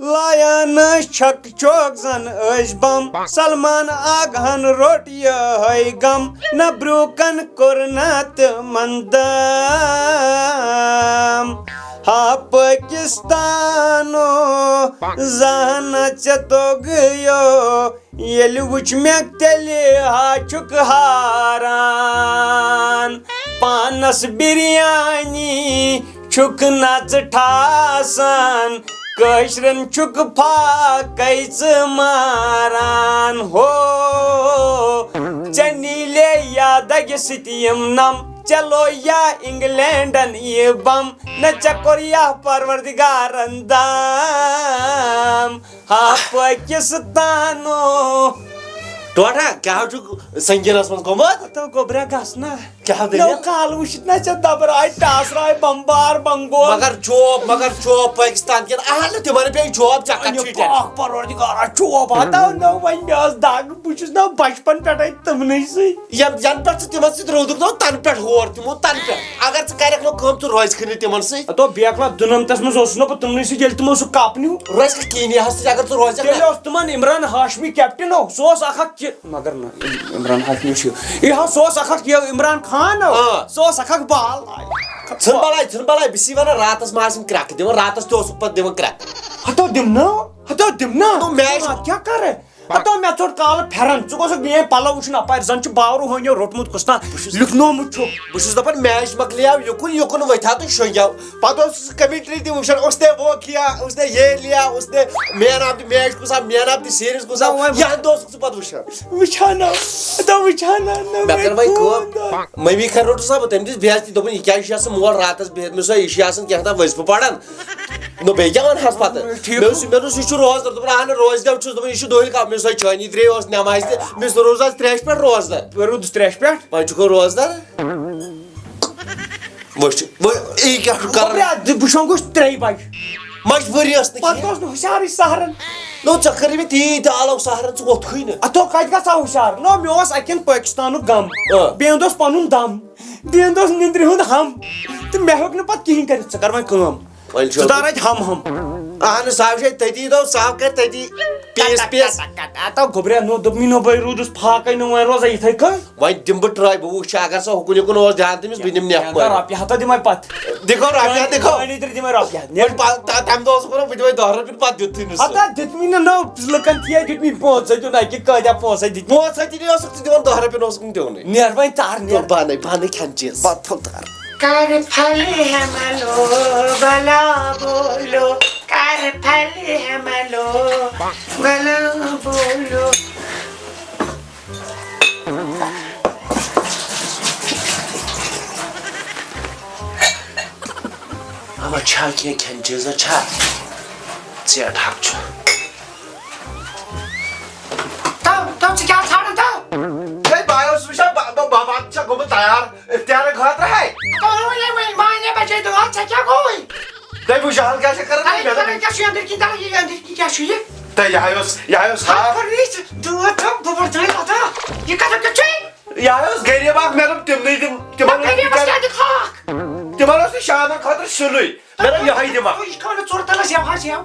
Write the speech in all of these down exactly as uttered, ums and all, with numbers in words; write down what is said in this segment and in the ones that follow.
لایان چھکھ چوک زن ٲسۍ بم، سلمان آغاہن روٚٹ یِہوٚے غم، نہ برٛونٛہہ کن کوٚر نہ تِمن دم۔ ہا پٲکِستانو، زانہ ژےٚ توٚگیو، ییٚلہِ وٕچھ مےٚ تیٚلہِ ہا چھُکھ ہاران۔ پانس بریانی چھُکھ نہ ژٕ ٹھاسان، کٲشرٮ۪ن چھُکھ فاقے ژٕ ماران۔ ہو، ژےٚ نیٖلے یا دگہِ سۭتۍ یِم نم، ژےٚ لویا انگلینڈن یہِ بم، نہ ژےٚ کوٚر یا پروردگارن دم۔ ہا پٲکِستانو۔ ٹوٹھا، کیٛاہ چھُکھ سنگینس منٛز گوٚمُت؟ تو گوٚبرا گژھ نا۔ کیٛاہ دٔلیٖل؟ نو کال وٕچھِتھ نا ژےٚ دبراے ٹاسراے بمبار بنگور۔ مگر چوب، مگر چوب پٲکِستان کٮ۪ن، اہن نہٕ، تِمن پیٚیہِ چوب، ژےٚ کتھ چھُے ٹٮ۪نشن؟ پاک پروردگارا، چوب ہتاو نو وۄنۍ مےٚ ٲس دگ، بہٕ چھُس نا بچپن پٮ۪ٹھے تِمنٕے سۭتۍ۔ ین-، ینہٕ پٮ۪ٹھ ژٕ تِمن سۭتۍ روٗدُکھ نو، تنہٕ پٮ۪ٹھ ہور تِمو، تنہٕ پٮ۪ٹھ۔ اگر ژٕ کرکھ نہٕ کٲم، ژٕ روزکھٕے نہٕ تِمن سۭتۍ۔ ہتو بیکلا دُنمتس منٛز اوسُس نہ بہٕ تِمنٕے سۭتۍ، ییٚلہِ تِمو سُہ کپ نیوٗ۔ روزکھ کینیاہس سۭتۍ، اگر ژٕ روزکھ تیٚلہِ نہ۔ اوس تِمن عمران ہاشمی کیپٹن، او، سُہ اوس اکھ اکھ چی-، مگر نہ، عمران ہاشمی چھُ، یہِ ہا، سُہ اوس اکھ اکھ یہِ عمران خان، او، آ۔ سُہ اوس اکھ اکھ بال۔ ژھٕن بلاے، ژھٕن بلاے، بہٕ چھُسے ونان، راتس ما آسن کرٛکھ دِوان، راتس تہِ اوسُکھ پتہٕ دِوان کرٛکھ۔ ہتو دِمہٕ نہٕ، ہتو دِمہٕ نہٕ۔ نو، میچ۔ ژٕ کیٛاہ کرٕ؟ ہتو مےٚ ژوٚٹ کالہٕ پھٮ۪رن، ژٕ گوٚژھکھ میٲنۍ پلو وٕچھُن اپارِ، زن چھُ باورٕ ہونیو روٚٹمُت کُس تام بہٕ چھُس، لیکھنومُت چھُکھ۔ بہٕ چھُس دپان میچ مۄکلیو یُکُن، یُکُن ؤتھۍ ہا تہٕ شۄنٛگیو۔ پتہٕ اوسُس commentary تہِ وٕچھان، اس نے وہ کیا، اس نے یہ لیا، اس نے man of the match کُس آو، man of the series کُس آو، نہ، وۄنۍ یہِ ہن اوسُکھ ژٕ پتہٕ وٕچھان۔ وٕچھان ہا، دَپ وٕچھان ہا، نہ مےٚ کٔر وۄنۍ وۄنۍ کٲم، کھوٗن دۄد۔ مٔمی خٲر روٚٹُس نا بہٕ تٔمۍ دِژ بے عزتی، دوٚپُن، یہِ کیٛازِ چھُ آسان مول راتس بِہِتھ؟ مےٚ دوٚپُس، ہے، یہِ چھُ آسان کینٛہہ تام وظیفہٕ پران۔ نو بیٚیہِ کیٛاہ ونہٕ ہس پتہٕ؟ ٹھیٖک۔ مےٚ اوس، مےٚ دوٚپُس، یہِ چھُ روزدر۔ دوٚپُن، اہن، روزدر چھُس۔ دوٚپُن، یہِ چھُ دۄہلہِ کال۔ مےٚ دوٚپُس، ہے، چٲنی درے اوس نٮ۪مازِ تہِ۔ مےٚ دوٚپُس، روزدر ترٛیش پٮ۪ٹھ روزدر۔ روٗدُس ترٛیش پٮ۪ٹھ۔ وۄنۍ چھُکھ روزدر۔ وۄنۍ چھُ، وۄنۍ یی کیٛاہ چھُ کران؟ گوٚبرا، دِ-، بہٕ شۄنٛگُس ترٛیٚیہِ بجہِ۔ مجبوٗری ٲس نہٕ پتہٕ کینٛہہ۔ اوس نہٕ ہُشارٕے سہرن۔ نو، ژےٚ کٔرٕے مےٚ تیٖتۍ آلو سہرن، ژٕ ووٚتھُے نہٕ۔ اتھو کتہِ گژھٕ ہا ہُشار؟ نو، مےٚ اوس اکہِ اندٕ پٲکستانُک غم، آ۔ بیٚیہِ اندٕ اوس پنُن دم، بیٚیہِ اندٕ اوس نِندرِ ہُنٛد ہم، تہٕ مےٚ ہیوٚک نہٕ پتہٕ کِہیٖنۍ کٔرِتھ۔ ژٕ کر وۄنۍ کٲم۔ وۄنۍ چھُ ژٕ دار اتہِ ہم ہم۔ اہن سا، سُہ آو شاید تٔتی، دوٚپ، سُہ آو کرِ تٔتی پیٖس پیٖس۔ اتو گوٚبریا، نو دوٚپمٕے نو بہٕ روٗدُس فاقے، نو وۄنۍ روزا یِتھے کٔنۍ۔ وۄنۍ دِمہٕ بہٕ try، بہٕ وٕچھِ، اگر سا ہُکُن یُکُن اوس دھیان تٔمِس، بہٕ دِمہٕ نٮ۪کھ کینٛہہ پٲرۍ۔ رۄپیہِ ہتہ دِمے پتہٕ۔ دِکھو رۄپیہِ ہتھ، دِکھو۔ وۄنۍ ترِ دِمے رۄپیہِ ہتھ۔ وۄنۍ پا-، تا-، تمہِ دۄہ اوسُکھ ونان، بہٕ دِمے دہ رۄپیہِ، پتہٕ دیُتھُے نہٕ سُہ۔ ہتہ دیُتمٕے نہٕ، نو لُکن تہِ ہے دیُتمٕے پونٛسہٕ، دیُن اکہِ کٲتیٛاہ پونٛسہٕ دیُتمٕے۔ پونٛسہٕ تہِ نہٕ اوسُکھ ژٕ دِوان، دہ رۄپیہِ نہٕ اوسُکھ نہٕ دِوانٕے۔ نیر وۄنۍ تر، نیر۔ تُل پانے، پانے کھٮ۪ن چیٖز۔ بتہٕ پھوٚل تر۔ کر پھلہِ ہے ملو بلا بولو، کر پھلہِ ہے ملو بلا بولو۔ اما چھا کینٛہہ کھٮ۪ن چیٖزا چھا؟ ژیٹہٕ ہاکھ چھُ۔ تو، تو ژٕ کیٛاہ ژھانٛڈان تو؟ ہے، بہٕ آیوس وٕچھان، بہ-، بہ-، بہ-، بتہٕ چھا گوٚمُت تیار افطارٕ خٲطرٕ ہے۔ تو وۄنۍ، وۄنۍ، وۄنۍ بجے دۄہ، ژےٚ کیٛاہ گوٚوُے؟ تۄہہِ وٕچھو حال کیٛاہ چھا کران؟ اَے، مےٚ دوٚپ، خبر کیٛاہ چھُ أنٛدٕرۍ کِنۍ تَلہٕ، یہِ أنٛدٕرۍ کِنۍ کیٛاہ چھُ یہِ؟ تہٕ یہِ ہا اوس، یہِ ہا اوس ہاکھ۔ خبر یہِ چھِ دٲد تہٕ بُبُر ترٛٲوِتھ اَتھ۔ یہِ کَتھ کیٛاہ چھُے؟ یہِ ہا اوس غریٖب اَکھ، مےٚ دوٚپ تِمنٕے دِم، تِمن تہٕ اوس غریٖبَس بِچارٕ-، کیٛاہ دِکھ ہاکھ؟ تِمن اوس نہٕ شامَن خٲطرٕ سیُنُے۔ مےٚ دوٚپ یِہوٚے دِمہٕ ہا۔ یہِ چھُ کھٮ۪وان ژوٚر تَلَس یَوٕ حظ یَوٕ۔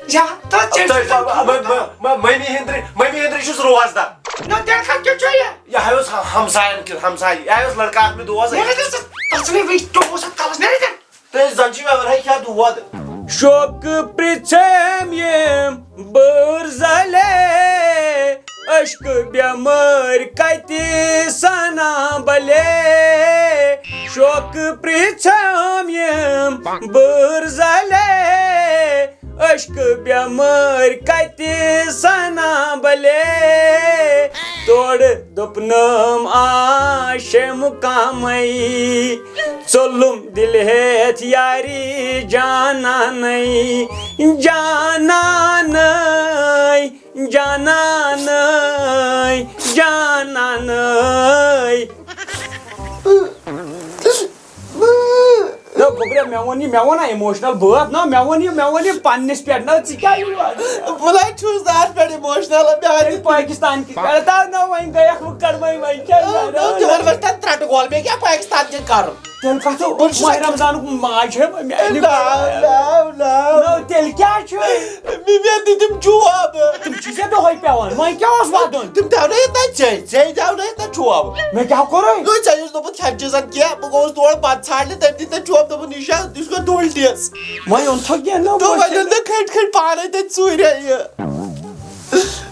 یَوٕ تہٕ ژےٚ تہٕ چھُ مےٚ، مےٚ، مےٚ، مٔمی ہِنٛدرِ، مٔمی ہِنٛدرِ چھُس روزدار۔ نہ، تیٚلہِ کَتھ کیٛاہ چھُ یہِ؟ یہِ ہا اوس ہم-، ہمساین کیُتھ ہمساے، یہِ ہا اوس لڑکہٕ اکھ مےٚ دوس۔ نیرٕ تیٚلہِ ژٕ، تَس ژٕ مےٚ وٕنۍ ٹوس اَتھ کَلَس، نیرٕ تیٚلہِ۔ تہٕ زَن چھُ مےٚ وَنان کیٛاہ دود۔ شوقہٕ پرٛژھم یِم بٔر زَلے، عشقہٕ بٮ۪مٲرۍ کَتہِ سَنان بَلے۔ شوقہٕ پرٛژھم یِم بٔر زَلے، عشقہٕ بٮ۪مٲرۍ کَتہِ سَنان بَلے۔ تورٕ دوٚپنَم آشے مُقامَے، ژوٚلُم دِل ہٮ۪تھ یاری جانانَے، جانانَے، جانانَے، جانانَے۔ نہ، گوٚبریا، مےٚ ووٚن یہِ، مےٚ ووٚن نا emotional بٲتھ، نہ، مےٚ ووٚن یہِ، مےٚ ووٚن یہِ پننِس پٮ۪ٹھ، نہ، ژٕ کیٛاہ یہِ وَنان؟ بہٕ لَے چھُس نہٕ اَتھ پٮ۪ٹھ emotional، مےٚ آے نہٕ پٲکِستان کہِ، اَرے، تَو نہ، وۄنۍ گٔیَکھ وۄنۍ کَڑمَے، وۄنۍ کیٛاہ یہِ نہ، وَنان؟ تِمَن وَسہِ تَتھ ترٛٹہٕ گول، مےٚ کیٛاہ پٲکِستان کٮ۪ن کَرُن؟ تیٚلہِ کَتھ چھُ بہٕ چھُس ماہِ رمضانُک ماز چھُ مےٚ نہ، نہ، نہ۔ نہ، تیٚلہِ کیٛاہ چھُ؟ مےٚ، مےٚ دِتِم جواب۔ تِم چھِ ژےٚ دۄہَے پٮ۪وان، وۄنۍ کیٛاہ اوس وَدُن؟ تِم دیٛاونٲیِتھ نہ ژےٚ، ژےٚ دیٛاونٲیِتھ نہ جواب۔ مےٚ کیٛاہ کوٚرُے؟ نہ، ژےٚ یُس دوٚپُتھ کھٮ۪ن چیٖزَن کینٛہہ، بہٕ گوٚوُس تور بَتہٕ ژھانٛڈنہِ، تٔمۍ دِتۍ نہ جواب، دوٚپُن، "یہِ چھا، یہِ چھُ دُہلہِ دِژ۔" وۄنۍ اوٚن تھوٚو کینٛہہ، نہ، تہٕ وۄنۍ وۄنۍ اوٚن نہ کھٔٹۍ کھٔٹۍ پانَے تَتہِ ژوٗرِ یہِ۔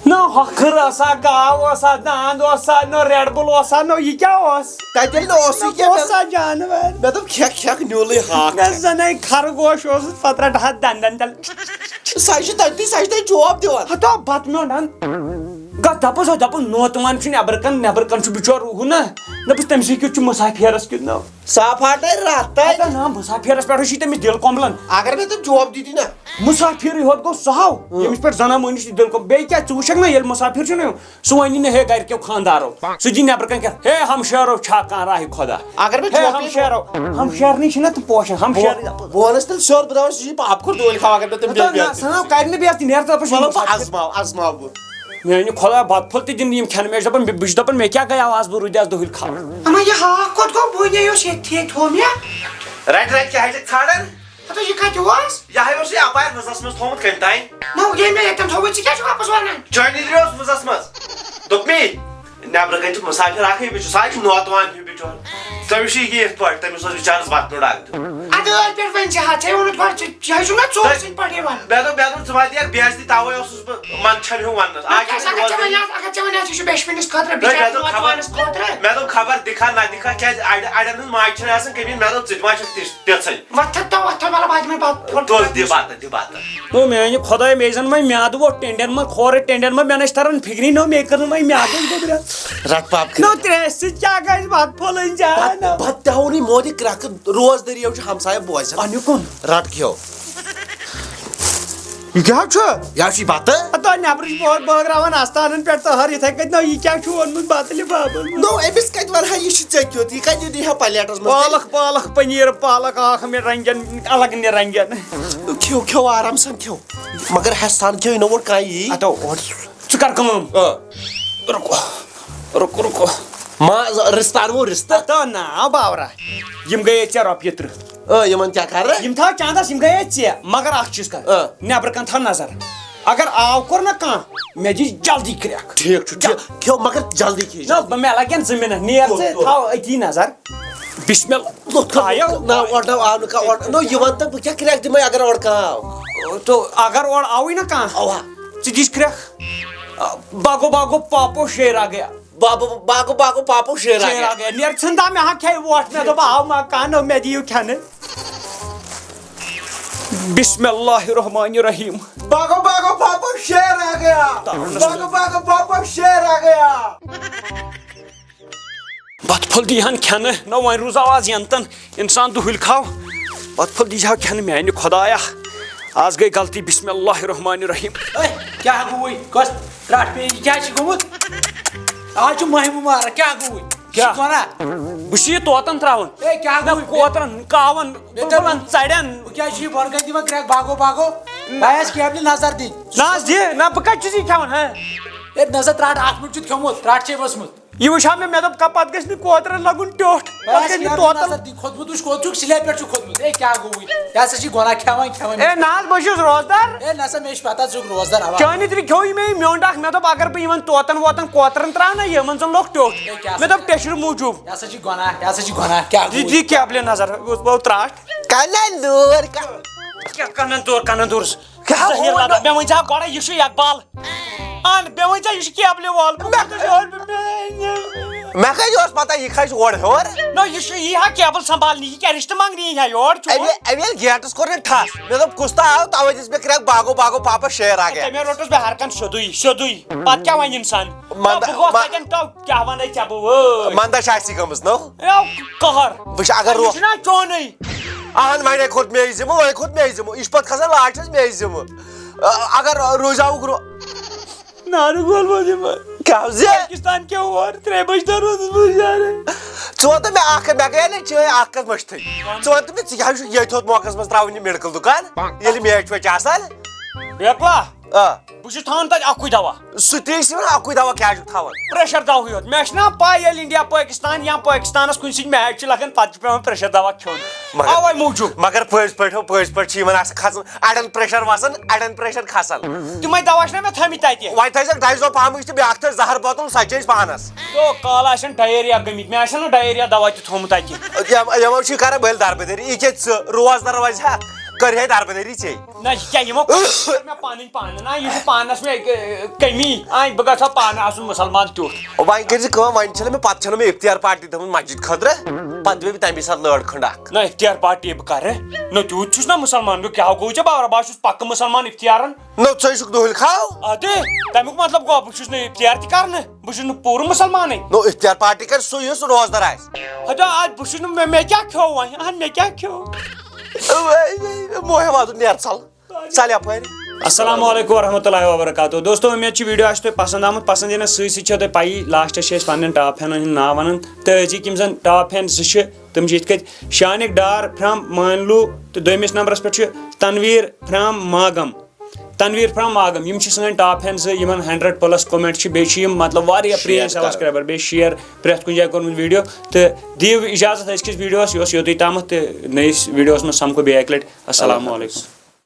نہ ہۄکھٕر ٲسا، گاو ٲسا، داند اوسا، نہ ریڈ بل اوسا، نہ یہِ کیٛاہ اوس؟ تَتہِ ییٚلہِ نہٕ اوسُے نہ کینٛہہ، اوسا جانور۔ مےٚ دوٚپ، "کھٮ۪کھ، کھٮ۪کھ، نیوٗلٕے ہاکھ نہ کھٮ۪کھ۔" زَنے خرگوش اوسُس، پتہٕ رٹہٕ ہا دندن تل۔ سۄ چھِ تَتہِ، سۄ چھِ تَتہِ جواب دِوان۔ ہتو بتہٕ میوٚنڈ ہن۔ گژھ دپُس، ہو دپُن، نوتوان چھُ نٮ۪برٕ کن، نٮ۪برٕ کن چھُ بِچور ہُہ نہ۔ دپُس، تٔمۍ سٕے کیُتھ چھُ مسافرس کیُتھ ناو؟ صاف ہٹے راتھ تانۍ۔ ہتا نہ، مسافرس پٮ۪ٹھ چھُ تٔمِس دِل کۄمبلان۔ اگر مےٚ تٔمۍ جواب دِتی نہ۔ مسافرٕے ہوت گوٚو سُہ ہاو، اۭں۔ ییٚمِس پٮ۪ٹھ زنان مٔہنِس چھُ دِل کۄم-، بیٚیہِ کیٛاہ، ژٕ وٕچھکھ نہ ییٚلہِ مسافر چھُ نہ یُن، سُہ وَنہِ نہٕ، "ہے گرِکیو خاندارو"، سُہ دی نٮ۪برٕ کَنہِ کیٛاہ، "ہے ہمشیرو چھا کانٛہہ راہہِ خۄدا؟" اگر مےٚ ہے جواب یی ہمشیرو، ہمشیرنٕے چھِنہ تہٕ پوشان، ہمشیر۔ بہٕ، بہٕ وَنَس تیٚلہِ سیوٚد، بہٕ دَپَس، "یہِ چھِ پاپہٕ کھۄر دۄہلہِ کھاو"، اگر مےٚ تٔمۍ نہ، بیٚیہِ نہ، بیٚیہِ سُہ نہ کَرِ نہٕ بیٚیہِ تہِ، نیر ژٕ اَپٲرۍ وَلہٕ بہٕ چھُنہٕ آزماو، آزماو بہٕ۔ میٛانہِ خۄدا، بَتہٕ پھوٚل تہِ دِنہٕ یِم کھٮ۪نہٕ مےٚ، مےٚ چھِ دَپان، بہٕ چھُس دَپان، مےٚ کیٛاہ گٔیاو آز، بہٕ روٗدیٛاس دۄہلہِ کھاو۔ اما، یہِ ہاکھ کوٚت گوٚو؟ بہٕ نے اوس ییٚتھی تھوٚو مےٚ۔ رَٹہِ، رَٹہِ، کیٛاہ ہَے چھَکھ ژھانٛڈان؟ ہتو، یہِ کتہِ اوس؟ یہِ ہَے اوس یہِ اَپارِ منٛزَس منٛز تھوٚومُت کٔمۍ تام۔ نہ، ییٚمۍ مےٚ ییٚتٮ۪ن تھوٚومُت، ژٕ کیٛازِ چھُکھ واپس وَنان؟ چٲنی درٛے اوس منٛزَس منٛز۔ دوٚپمے، نٮ۪برٕ کَنہِ چھُ مُسافِر اَکھٕے، بہٕ چھُس، سُہ ہَے چھُ نوتوان ہیوٗ بِچور۔ تٔمِس چھُ یہِ یِتھ پٲٹھۍ، تٔمِس اوس بِچارَس بَتہٕ نوٚڑ اَکھ دیُن۔ اَدٕ ٲدۍ پٮ۪ٹھ وۄنۍ ژےٚ ہا، ژےٚ ووٚنُتھ گۄڈٕ، ژٕ، یہِ ہَے چھُکھ نا ژوٗرٕ سٕنٛدۍ پٲٹھۍ یِوان۔ مےٚ دوٚپ، مےٚ دوٚپ، ژٕ ما دِیَکھ بے عزتی، تَوَے اوسُس بہٕ منٛدچھان ہیوٗ وَننَس۔ آ، نہ، کیٛاہ کیٛازِ چھُ اگر ژےٚ روزدَر؟ وَنہِ آز، اگر ژےٚ وَنہِ آز، یہِ چھُ بیشوٕنِس خٲطرٕ، نہ، مےٚ بِچارَس دوٚپ خبر، واتوانَس خٲطرٕ۔ مےٚ دوٚپ خبر دِکھا نہ دِکھا، کیٛازِ اَڑِ-، اَڑٮ۪ن ہٕنٛز ماجہِ چھَنہٕ آسان کٔمی، مےٚ دوٚپ، ژٕ تہِ ما چھُکھ تِژھ، تِژھٕے۔ وۄتھ تھَو، وۄتھ تھَو، مطلب، اَتہِ مےٚ پَتہٕ تُل، دِ بَتہٕ، دِ بَتہٕ۔ نو میانہِ خۄداے، مےٚ زن وۄنۍ میادٕ ووٚتھ ٹینڈین منٛز، کھورٕ ٹینڈین منٛز، مےٚ نہ چھِ تران فِکری، نو مےٚ کٔر نہٕ وۄنۍ میادٕچ گوٚبرا۔ رٹ پاپ کھیٚو۔ نو ترٛیش سۭتۍ کیٛاہ گژھِ بتہٕ پھوٚلٕنۍ جان؟ بتہٕ، بتہٕ تہِ ہاوُن یہِ موت یہِ کرٛٮ۪کہٕ، روز دٔریاو چھُ ہمسایہِ بوزان۔ پننہِ کُن۔ رٹ کھیٚو۔ یہِ کیٛاہ چھُ؟ یہِ حظ چھُ یہِ بتہٕ۔ ہتو نٮ۪برٕ چھِ بٲ-، بٲگراوان استانن پٮ۪ٹھ تہٕ ہر یِتھے کٔنۍ۔ نو یہِ کیٛاہ چھُ اوٚنمُت بتہٕ لفافس منٛز؟ نو أمِس کتہِ ونہٕ ہا یہِ چھُ ژےٚ کیُتھ، یہِ کتہِ دی ہا پلیٹس منٛز؟ پالک، پالک پنیر، پالک اکھ مےٚ رنگن، الگ نیر رنگن۔ کھیو، کھیو آرام سان کھیو۔ مگر ہٮ۪س سان کھیو، یہِ نہٕ ووٚن کانٛہہ یی۔ ہتو، اور ژٕ کر کٲم۔ آ۔ رُکو، رُکو، رُکو۔ ما، رِستہٕ اَنہٕ وو رِستہٕ؟ ہتو نا باورا، یِم گٔیے ژےٚ رۄپیہِ ترٕٛہ۔ آ، یِمن کیٛاہ کَرٕ؟ یِم تھاو چندس، یِم گٔیے ژےٚ، مگر اکھ چیٖز کر، آ۔ نٮ۪برٕ کَنہِ تھاو نظر۔ اگر آو کوٚر نا کانٛہہ، مےٚ دِی جلدی کرٛٮ۪کھ۔ ٹھیٖک چھُ، ٹھیٖک۔ کھیو، مگر جلدی کھیٚیہِ۔ نہ، مےٚ لگن زٕ منٹ، نیر ژٕ، تُل، تُل۔ تھاو أتی نظر۔ بسم اللہ۔ لوٚت کھوٚت، آیو؟ نہ، اورٕ نہ آو نہٕ کانٛہہ، اورٕ، نو، یہِ وَن تہٕ بہٕ کیٛاہ کرٛٮ۪کھ دِمے اگر اورٕ کانٛہہ آو؟ تو اگر اورٕ آوٕے نہ کانٛہہ، اَوا۔ ژٕ دِس کرٛٮ۪کھ۔ باگو باگو پاپو شیر آ گیا۔ بابو، باگو، باگو، پاپو شیر آ شیر گیا۔ آ گیا۔ نیر ژھٕن دا مےٚ ہا کھیٚیہِ ووٹھ، مےٚ دوٚپ آو ما کانٛہہ، نو مےٚ دِیِو کھٮ۪نہٕ۔ بسم اللہ الرحمن الرحیم۔ باگو، باگو، پاپو شیر آ گیا۔ باگو، باگو، پاپو شیر آ گیا۔ بتہٕ پھوٚل دی ہن کھٮ۪نہٕ، نہ وۄنۍ روٗز آواز ینتن۔ انسان دُہٕلۍ کھاو، پتہٕ پھوٚل دیٖزِ ہا کھٮ۪نہٕ میانہِ خۄدایا۔ آز گٔے غلطی، بسم اللہ الرحمن الرحیم۔ اے، کیٛاہ گوٚوُے؟ کۄس ترٛٹھ پیٚیہِ؟ یہِ کیٛاہ چھِ گوٚمُت؟ آز چھُ ماہِ مُبارک، کیٛاہ گوٚوُے؟ یہِ چھُ کیٛاہ؟ گۄناہ۔ بہٕ چھُس یہِ طوطن ترٛاوان۔ اے، کیٛاہ نہ گوٚوُے؟ کوترن، کاون، مےٚ دوٚپ، بُلبُلن، ژرٮ۪ن۔ وۄنۍ کیٛازِ چھُ یہِ بۄنہٕ کَنہِ دِوان کرٛٮ۪کھ؟ باگو، باگو۔ بہٕ آیس کیبلہِ نظر دِنۍ۔ نہ حظ، دِ، نہ، بہٕ کَتہِ چھُس یہِ کھٮ۪وان، ہہ؟ ہے، نہ سا ترٛٹھ، اَتھ منٛز چھُ کھیوٚمُت، ترٛٹھ چھے ؤژھمٕژ۔ یہِ وٕچھان مےٚ، مےٚ دوٚپ، کَ-، پَتہٕ گژھِ نہٕ کوترَن لَگُن ٹیوٚٹھ، پَتہٕ بَس گژھِ نہٕ یَتھ توتَن۔ نظر دِنۍ، کھوٚتمُت وٕچھ، کوٚت چھُکھ سِلیب پٮ۪ٹھ چھُ کھوٚتمُت۔ ہے، کیٛاہ گوٚوُے؟ یہِ ہسا چھِ گۄناہ کھٮ۪وان، کھٮ۪وان۔ ہے، نہ حظ، بہٕ چھُس روزدار۔ ہے، نہ سا، مےٚ چھِ پَتہ، ژٕ چھُکھ روزدار، اَوا۔ چٲنی تہِ کھیوٚو یہِ مےٚ یہِ میوٚنٛڈ اَکھ، مےٚ دوٚپ، اگر بہٕ یِمَن توتَن ووتَن کوترَن ترٛاوٕ نہ، یِمَن زَن لوٚگ ٹیوٚٹھ۔ ہے، کیٛاہ مےٚ سا دوٚپ، چھِ؟ ٹٮ۪شرِ موٗجوٗب۔ یہِ ہسا چھِ گۄناہ، یہِ ہسا چھِ گۄناہ، کیٛاہ دِ، گوٚوُے؟ دِ کیبلہِ نظر، بہٕ ترٛٹھ۔ کَنَن دوٗر، کَ- کیٛاہ کَنَن دوٗر، کَنَن دوٗر؟ کیٛاہ زٔہیٖر گوٚو؟ لَگان۔ مےٚ ؤنۍ زِ ہا گۄڈَے، یہِ چھُ اقبال۔ اَن، مےٚ ؤنۍ زِ ہا، یہِ چھُ کیبلہِ وول۔ بہٕ کوٚت چھُس یورٕ؟ مےٚ کَتہِ اوس پَتہ، یہِ کھسہِ اورٕ ہیوٚر؟ نہ، یہِ چھُ، یی ہا کیبل سنبھالنہِ، یہِ کیٛاہ رِشتہٕ منٛگنہِ یی ہا یور؟ چون؟ اَمہِ، اَمہِ ییٚلہِ گیٹَس کوٚر نہٕ ٹھَس، مےٚ دوٚپ، کُس تہٕ آو، تَوَے دِژ مےٚ کرٛٮ۪کھ، باگو باگو پاپا شیر آ گیا۔ تٔمۍ روٚٹُس بہٕ ہر کانٛہہ سیوٚدُے، سیوٚدُے۔ پَتہٕ کیٛاہ وَنہِ اِنسان؟ منٛدٕ، نہ، بہٕ گوس مَ-، تَتٮ۪ن، تو کیٛاہ وَنَے ژےٚ بہٕ وٲے؟ منٛدَچھ آسی گٔمٕژ، نو؟ یو، قہر۔ وٕچھ، اگر رو-، یہِ چھُنہ چونُے۔ اہن، وۄنۍ کھوٚت مے ذمہٕ، وۄنۍ کھوٚت مے ذمہٕ۔ یہِ چھُ پتہٕ کھسان لاسٹس مے ذمہٕ۔ ا-، اگر روزیاوُک رو-، نارٕ گول ووت یِمن۔ کیٛاہ زِ؟ پاکستان کیٛاہ اور؟ ترٛےٚ بجہِ تام روٗدُس بہٕ شہرے۔ ژٕ وَن تہٕ مےٚ اَکھ کَتھ، مےٚ گٔیے نہ چٲنۍ اَکھ کَتھ مٔشتھٕے۔ ژٕ وَن تہٕ مےٚ، ژٕ کیٛاہ چھُکھ ییٚتہِ ہوٚت موقعس منٛز ترٛاوان یہِ میڈیکل دُکان، ییٚلہِ میچ ویچ آسان؟ بیکلا۔ آ۔ بہٕ چھُس تھاوان تَتہِ اَکُے دوا۔ سُہ تہِ چھُ وَنان اَکُے دوا کیٛازِ چھُکھ تھاوان؟ پریشر دوہٕے یوت۔ مےٚ چھُنہ پاے، ییٚلہِ انڈیا پاکستان یا پاکستانس کُنہِ سۭتۍ میچ چھُ لگان، پتہٕ چھُ پٮ۪وان پریشر دوا کھیوٚن۔ مگر- اوے موٗجوٗب۔ مگر پٔزۍ پٲٹھۍ ہو، پٔزۍ پٲٹھۍ چھِ یِمن آسان کھسان، اَڑٮ۪ن پریشر وَسان، اَڑٮ۪ن پریشر کھسان۔ تِمے دوا چھِنہ مےٚ تھٲمٕتۍ تتہِ۔ وۄنۍ تھٲیزٮ۪کھ ڈایزو پامٕچ تہٕ بیٛاکھ تھٲے زہر بوتل، سۄ چیٚیہِ پانس۔ تو کالہٕ آسن ڈایریا گٔمٕتۍ، مےٚ آسن نہٕ ڈایریا دوا تہِ تھوٚمُت اتہِ۔ یِم- یِمو چھِ کران بٔلۍ دربٕدٔری، یہِ کیٛاہ ژٕ روزدر وۄزِ ہا، کٔرۍ ہے دربٕدٔری ژےٚ۔ نہ، یہِ کیٛاہ یِمو کوٚر مےٚ پنٕنۍ پانہٕ؟ نہ، یہِ چھُ پانس مےٚ، ٲ، کٔمی۔ آے، بہٕ گژھٕ ہا پانہٕ آسُن مُسلمان تیُتھ۔ وۄنۍ کٔرۍ زِ کٲم، وۄنۍ چھَنہٕ مےٚ پَتہٕ چھَنہٕ مےٚ افطیار پارٹی تھٲومٕژ مسجد خٲطرٕ، پَتہٕ دِمے بہٕ تَمی ساتہٕ لٲر کھنٛڈ اکھ۔ نہ، افطیار پارٹی بہٕ کرٕ۔ نہ، تیوٗت چھُس نہ مُسلمان۔ نہ، کیٛاہ گوٚو ژےٚ بابا؟ بہٕ ہا چھُس پکہٕ مُسلمان افطیارن۔ نو، ژٕ ہے چھُکھ دُہٕلۍ کھاو۔ ادٕ، تَمیُک مطلب گوٚو، بہٕ چھُس نہٕ افطیار تہِ کرنہٕ، بہٕ چھُس نہٕ پوٗرٕ مُسلمانٕے۔ نو، افطیار پارٹی کَرِ سُے، یُس روزدار آسہِ۔ ادا، آز بہٕ چھُس نہٕ، مےٚ، مےٚ کیٛاہ کھیوٚو وۄنۍ؟ اہن، مےٚ کیٛاہ کھیوٚو؟ موہے وادُن نیر ژَل، ژَل یَپٲرۍ۔ السلام علیکم ورحمۃ اللہ وبرکاتہ۔ دوستو، امید چھِ ویڈیو آسہِ تۄہہِ پسند آمُت۔ پسند یِنس سۭتۍ سۭتۍ چھو تۄہہِ پَیی، لاسٹس چھِ أسۍ پننٮ۪ن ٹاپ فینن ہُنٛد ناو ونان۔ تہٕ أزِکۍ یِم زن ٹاپ فین زٕ چھِ، تِم چھِ یِتھ کٔنۍ شانِک ڈار فرام مانلو، تہٕ دوٚیمِس نمبرس پٮ۪ٹھ چھُ Tanveer from Magam. Tanveer from ماگم، یِم چھِ سٲنۍ ٹاپ فین زٕ، یِمن ہنڈریڈ پلس کومنٹ چھِ، بیٚیہِ چھِ یِم مطلب واریاہ پرٛٲنۍ شیئر کران۔ سبسکرایبر، بیٚیہِ شیئر پرٛٮ۪تھ کُنہِ جایہِ کوٚرمُت ویڈیو۔ تہٕ دِیِو اجازت أزکِس ویڈیوس، یہِ اوس یوٚتُے تامَتھ، تہٕ نٔیِس ویڈیوس منٛز سمکھو بیٚیہِ اکہِ لٹہِ۔ السلام علیکم۔